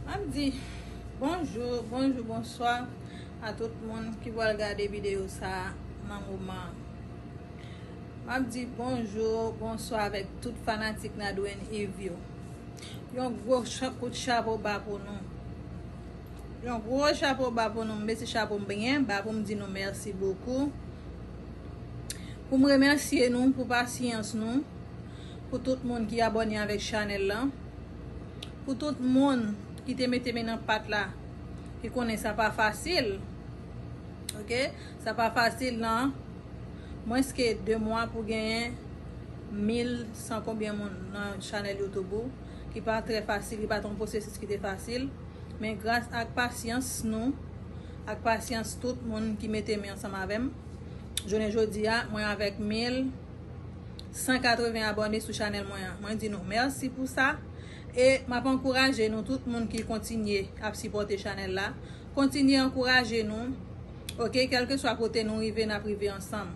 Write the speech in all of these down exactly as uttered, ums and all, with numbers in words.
M ap di bonjou, bonjou, bonswa a tout moun ki pral gade videyo sa a nan moman an. M ap di bonjou, bonswa avèk tout fanatik Nadwen Yves yo. Yon gwo cha-, kout chapo ba pou nou. Yon gwo chapo ba pou nou. M mete chapo m byen ba pou m di nou mèsi bokou pou m remèsye nou pou pasyans nou, pou tout moun ki abòne avèk chanèl lan, pou tout moun ki te mete men nan pat la, ki konnen sa pa fasil. Oke? Sa pa fasil nan mwens ke de mwa pou genyen mil san konbyen moun nan chanèl YouTube ou, ki pa trè fasil, ki pa t yon pwosesis ki te fasil. Men gras ak pasyans nou, ak pasyans tout moun ki mete men ansanm avè m, jounen jodi a, mwen avèk mil san katreven abòne sou chanèl mwen an. Mwen di nou mèsi pou sa. E m ap ankouraje nou tout moun ki kontinye ap sipòte chanèl la. Kontinye ankouraje nou. Oke, kèlkeswa kote nou rive, n ap rive ansanm.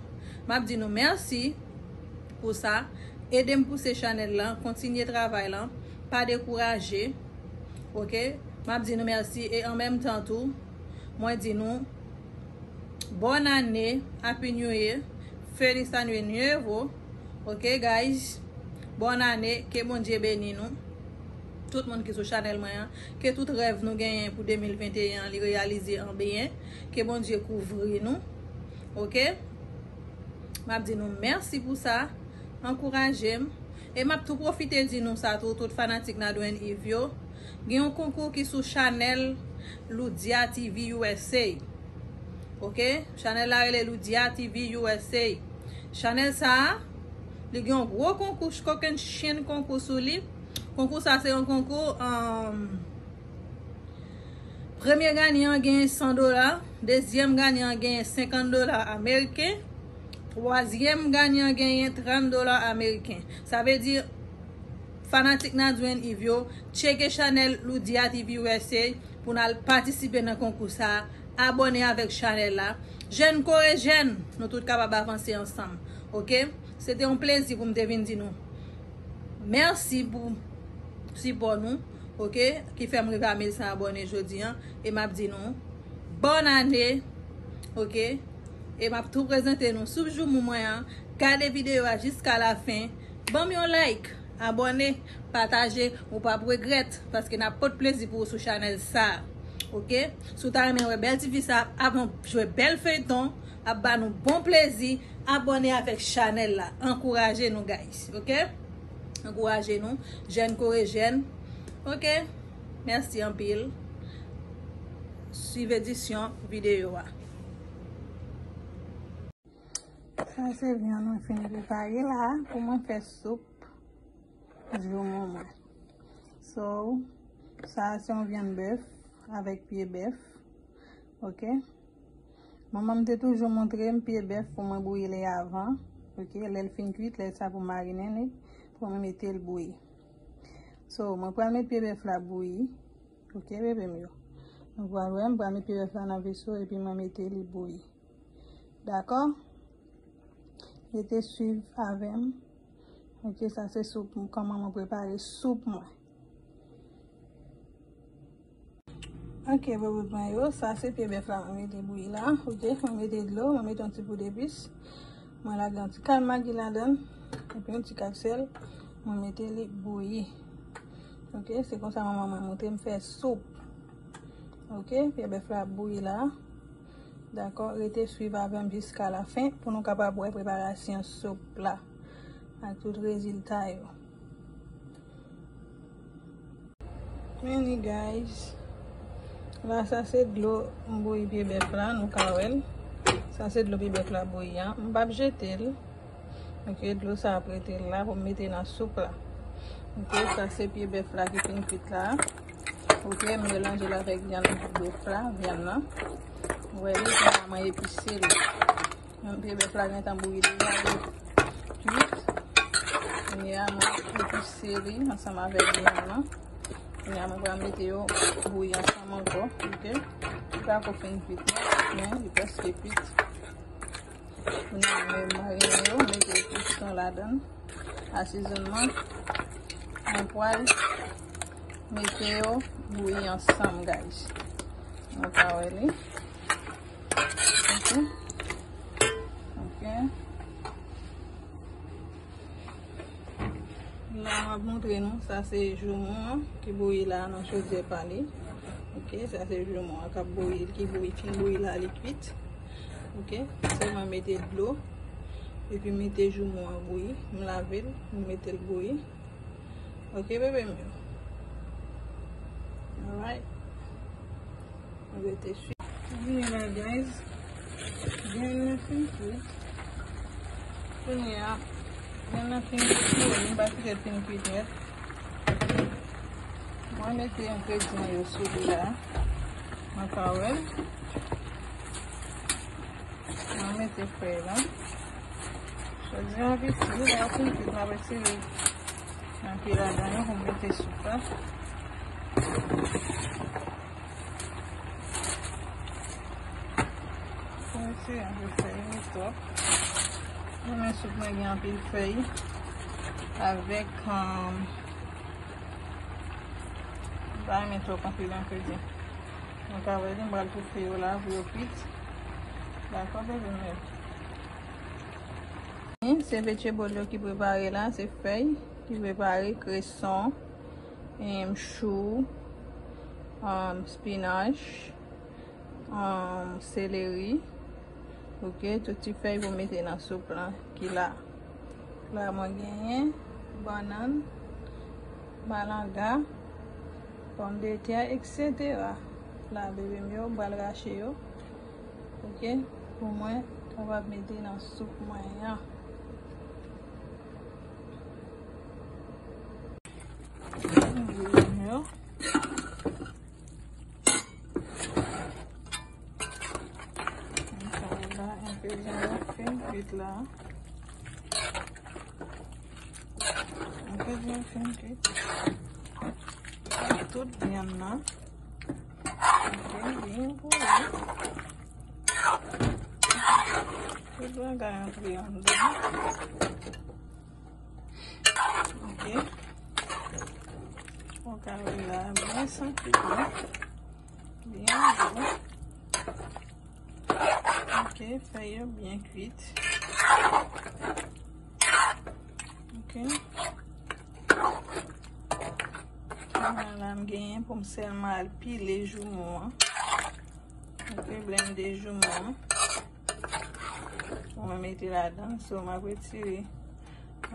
M ap di nou mèsi pou sa. Ede m pouse chanèl lan, kontinye travay lan, pa dekouraje. Oke? M ap di nou mèsi e an menm tan tou, mwen di nou bòn ane, Happy New Year, Feliz Año Nuevo. Oke, guys? Bòn ane, ke Bondye beni nou. Tout moun ki sou chanèl mwen an, ke tout rèv nou genyen pou de mil venteyen an, li reyalize an byen. Ke Bondye kouvri nou. Oke? M ap di nou mèsi pou sa. Ankouraje m. E m ap tou pwofite di nou sa tou, tout fanatik Nadwen Yves yo. Gen yon konkou ki sou chanèl Loudia T V U S A. Oke? Chanèl la rele Loudia T V U S A. Chanèl sa a, li gen yon gwo konkou, kokennchenn konkou sou li. Konkou sa se yon konkou, um, premye ganyan an genyen san dola, dezyèm ganyan an genyen senkant dola ameriken, twazyèm ganyan an genyen trant dola ameriken. Sa vle di, fanatik Nadwen Yves yo, tcheke chanèl Loudia T V U S A pou n al patisipe nan konkou sa a. Abòne avèk chanèl la. Jèn kore jèn, nou tout kapab avanse ansanm. Oke? Se te yon plezi pou m te vin di nou mèsi pou sipò nou, oke, ki fè m rive a mil san abòne jodi an. E m ap di nou bòn ane, oke? E m ap tou prezante nou sou joumou mwen an. Gade videyo a jiska lafen. Ban m yon like, abòne, pataje, ou p ap regrèt, paske n ap pot plezi pou ou sou chanèl sa a. Oke? Si w ta renmen wè bèl tifi sa ap jwe bèl feyton, ap ba nou bon plezi, abòne avèk chanèl la. Ankouraje nou, guys. Oke? Ankouraje nou. Jèn kore jèn. Oke? Mèsi anpil. Swiv edisyon videyo a. Sa se vyann mwen fin prepare la pou mwen fè soup joumou mwen. So, sa se yon vyann bèf avèk pye bèf. Oke? Manman m te toujou montre m pye bèf pou mwen bwile avan. Oke? Lè l fin kwit, lè sa pou marinen li, pou mwen mete l bouyi. So, mwen pral met pye bèf la bouyi. Oke, bebe m yo. Nou pral wè, m pral met pye bèf la nan veso epi mwen mete li bouyi. Dakò? Rete swiv avè m. Oke, sa se soup m, kòman mwen prepare soup mwen. Oke, bebe mwen yo, sa se pye bèf la mwen mete bouyi la. Oke, mwen mete dlo, mwen mete yon ti poud epis. Mwen lage yon ti kal magi ladan l, epi yon ti kal sèl. Mwen mete li bouyi. Oke, se konsa manman mwen montre m fè soup. Oke, pye bèf la ap bouyi la. Dakò, rete swiv avè m jiska lafen pou nou kapab wè preparasyon soup la ak tout rezilta yo. Men li, guys. La, sa se dlo m bouyi pye bèf la, nou ka wè l. Sa se dlo pye bèf la bouyi a. M p ap jete l. Oke, dlo sa ap rete la pou m mete nan soup la. Oke, sa se pye bèf la ki fin kwit la. Ok, m melanje l avèk vyann bèf la, vyann nan. Ou wè li, kounya mwen epise li. Menm ke bèf la gentan bouyi deja, li kuit. Kounya mwen epise li ansanm avèk vyann nan. Kounya mwen pral mete yo bouyi ansanm ankò, ok? Li pako fin kuit non, men li prèske kuit. Kounya mwen marine yo, mete piton ladan l. Asezonman, mwen pral mete yo bouyi ansanm, guys. Nou ka wè li. Ok. Ok. La, m ap montre nou, sa se joumon an ki bouyi la nan chodyè pa li. Ok, sa se joumon an k ap bouyi, ki bouyi, fin bouyi la, li kuit. Ok, sèlman mete dlo, epi mete joumon an bouyi. M lave l, m mete l bouyi. Ok, bebe m yo. Alright. Mwen rete swi. Vini la, guys. Vyann nan fin kuit. Kounye a, vyann nan fin kuit, m pa kite l fin kuit nèt. Mwen mete engredyan yo sou li la. Mwen ka wè l. Mwen mete fèy la. Jodi an vit, li la fin kuit, mwen retire nan pye ladan yo pou m mete soup la. Pou mete anpil fèy, li twòp. Mwen men soup mwen gen anpil fèy avèk, um, m pa renmen twòp anpil engredyan. Mwen ka wè li, m pral toufe yo la pou yo kuit. Dakò, bebe m yo. Se vejetable yo ki prepare la, se fèy ki prepare, kreson, em, chou, em, spinach, em, seleri. Ok, tout ti fèy pou mete nan soup lan ki la. La mwen genyen bannann, malanga, pòmdetè, et cetera. La bebe m yo, m pral rache yo. Ok, pou mwen kapab mete nan soup mwen an. Bebe m yo. Sa la, enpe vyann fin kuit la. Enpe vyann fin kuit. Tout vyann nan. Enpe vyann pou li. Tout bagay antre anndan. Ok. Ou ka wè la, byen santi tou. Byen gou. Ok, fèy yo byen kuit. Ok. Kounye a la, m genyen pou m sèlman al pile joumon an. Ok, blende joumon an. Pou mwen mete ladan, so m ap retire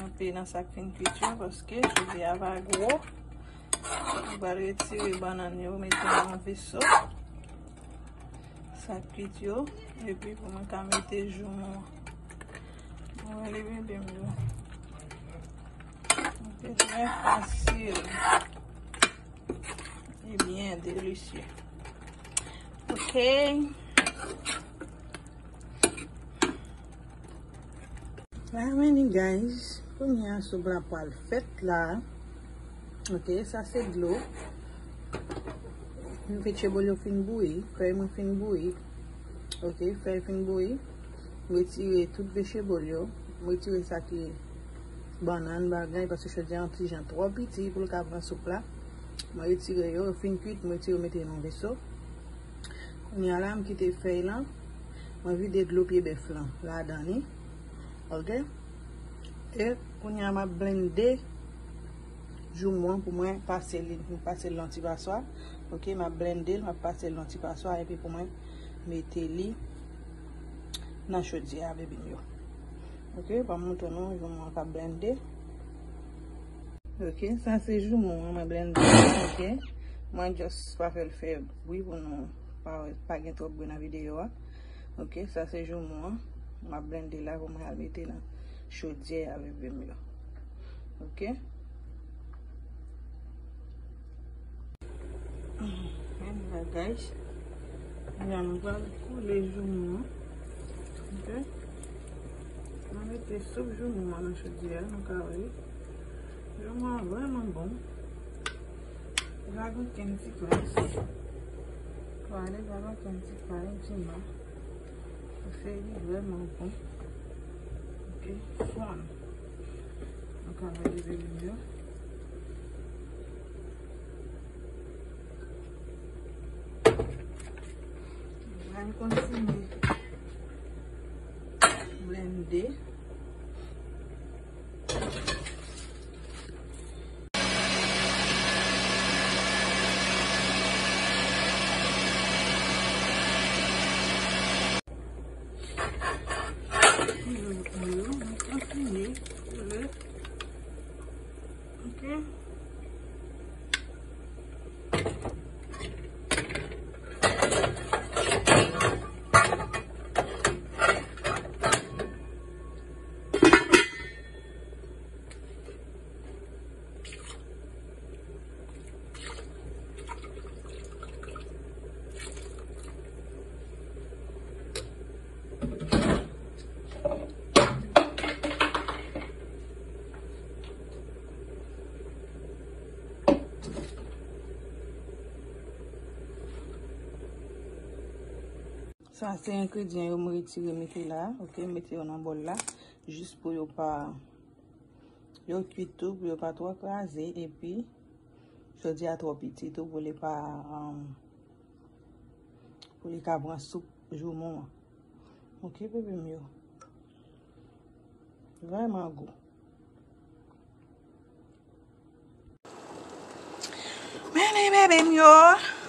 anpe nan sa k fin kuit yo, paske cheve a pa gwo. M pral retire bannann yo, mete nan yon veso. Sa k kuit yo, epi pou mwen ka mete joumon an. Mwen li bebe m yo. Se trè fasil. E byen delisye. Ok. La vini, guys. Kounye a, soup la pral fèt la. Ok, sa se dlo. Vegetable yo fin bouyi, fèy mwen fin bouyi. Ok, fèy fin bouyi. M retire tout vegetable yo. M retire sa ki bannann bagay, paske chodyè an ti jan twò piti pou l ka pran soup la. Mwen retire yo, yo fin kuit, mwen retire yo mete nan veso. Kounye a la, m kite fèy lan. Mwen vide dlo pye bèf lan ladan li. Ok? E kounye a, m ap blende joumon an pou mwen pase li, pou m pase l nan ti paswa. Ok, m ap blende l, m ap pase l nan ti paswa, epi pou mwen mete li nan chodyè a, bebe m yo. Ok, ban m montre nou joumon an k ap blende. Ok, sa se joumon an mwen blende. Ok, mwen just pa fè l fè bri pou nou pa, pa gen twòp bri nan videyo a. Ok, sa se joumon an. M ap blende la pou mwen al mete nan chodyè a, bebe m yo. Ok. Guys, kounye a nou pral koule joumou an. Ok. Mwen mete soup joumou an nan chodyè a, nou ka wè. Joumou an vrèman bon. Li pa gen okenn ti kras. Pwale pa gen okenn ti kras, ti ma. Paske li vrèman bon. Ok, fòn. Nou ka mete legume yo. Mwen kontinye blende. Mwen kontinye koule. Ok. Sa se engredyan yo m retire mete la, ok, m mete yo nan bòl la, jis pou yo pa, yo kwit tou, pou yo pa twò kraze, epi jodi a twò piti tou, pou li pa, um, pou li ka pran soup joumou an. Ok, bebe m yo. Vrèman gou. Men li bebe m yo,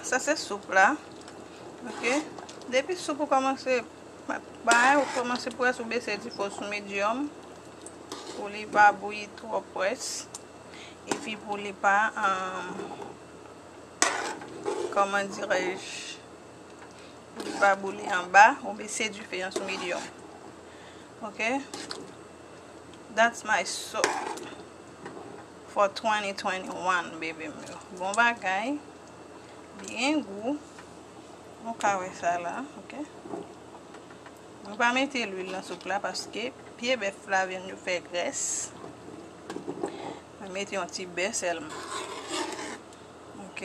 sa se soup la. Ok. Depi soup ou kòmanse, bagay ou kòmanse près, ou bese di fò sou medium pou li pa bouyi twò près. Epi pou li pa, um, comment dirais-je, pou li pa boule anba, ou bese dife an sou medium. Ok. That's my soup for twenty twenty-one, bebe m yo. Bon bagay. Byen gou. Nou ka wè sa la, ok. Nou pa mete lwil nan soup la paske pye bèf la vin yo fè grès. Mwen mete yon ti bè sèlman. Ok.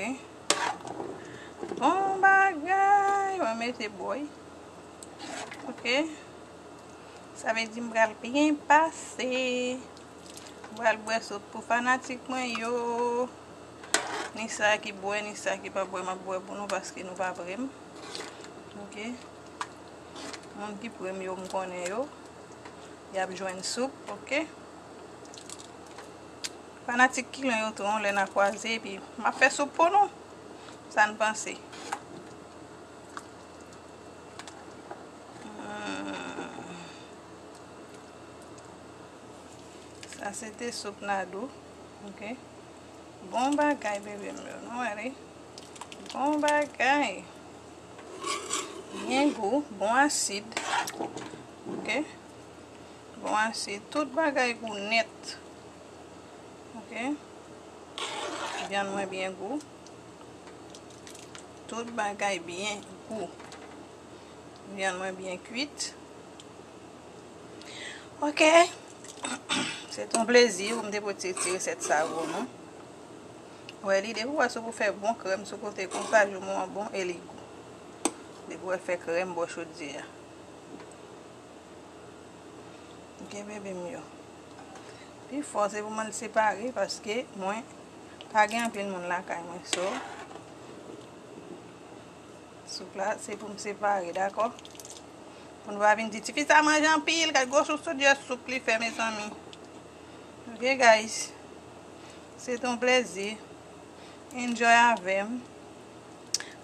Bon bagay. Mwen mete bòy. Ok. Sa vle di m pral byen pase. M pral bwè sot pou fanatik mwen yo. Ni sa ki bwè, ni sa ki pa bwè, m ap bwè pou nou paske nou pa pre m. Ok. Moun ki pre m yo, m konnen yo. Y ap jwenn soup, ok. Fanatik Kilon yo tou, yon lè n a kwaze, epi m ap fè soup pou nou. Sa n panse? Hmm. Sa se te soup Nadou, ok. Bon bagay, bebe m yo, nou wè li. Bon bagay. Byen gou, bon asid. Ok. Bon asid, tout bagay gou nèt. Ok. Vyann mwen byen gou. Tout bagay byen gou. Vyann mwen byen kwit. Ok. Se t on plezi pou m te pote ti resèt sa pou nou. Wè li, depi w wè si w pou fè bon krèm sou kote konsa, joumou an bon e li gou. Depi w wè fè krèm bò chodyè a. Ok, bebe m yo. Pifò se pou mwen l separe paske mwen pa gen anpil moun lakay mwen, so soup la se pou m separe, dakò? Pou nou pa vin di tifi sa manje anpil, gad gwo sou sodyè soup li fè, mezanmi. Ok, guys. Se t on plezi. Enjoy avè m.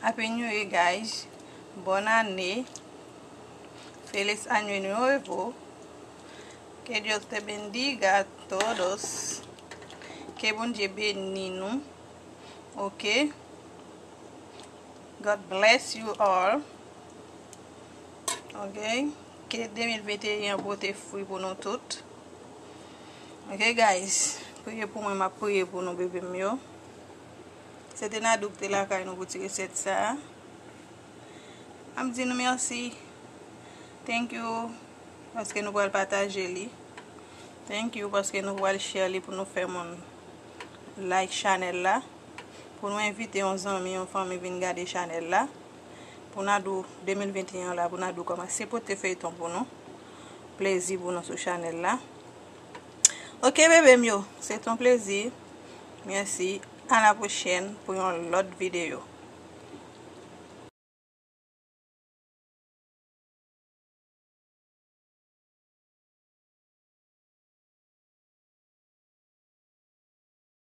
Happy New Year, guys. Bonne année. Feliz Año Nuevo. Que Dios te bendiga a todos. Ke Bondye beni nou. Ok. God bless you all. Ok. Ke de mil venteyen an pote fwi pou nou tout. Ok, guys. Priye pou mwen, m ap priye pou nou, bebe m yo. Se te Nadou ki te lakay nou pou ti resèt sa a. M ap di nou mèsi. Thank you. Paske nou pral pataje li. Thank you paske nou pral share li pou nou fè moun like chanèl la. Pou nou envite yon zanmi, yon fanmi vin gade chanèl la. Pou Nadou de mil venteyen la, pou Nadou kòmanse pote feyton pou nou. Plezi pou nou sou chanèl la. Ok bebe m yo, se ton plezi. Mèsi. A la pwochèn pou yon lòt videyo.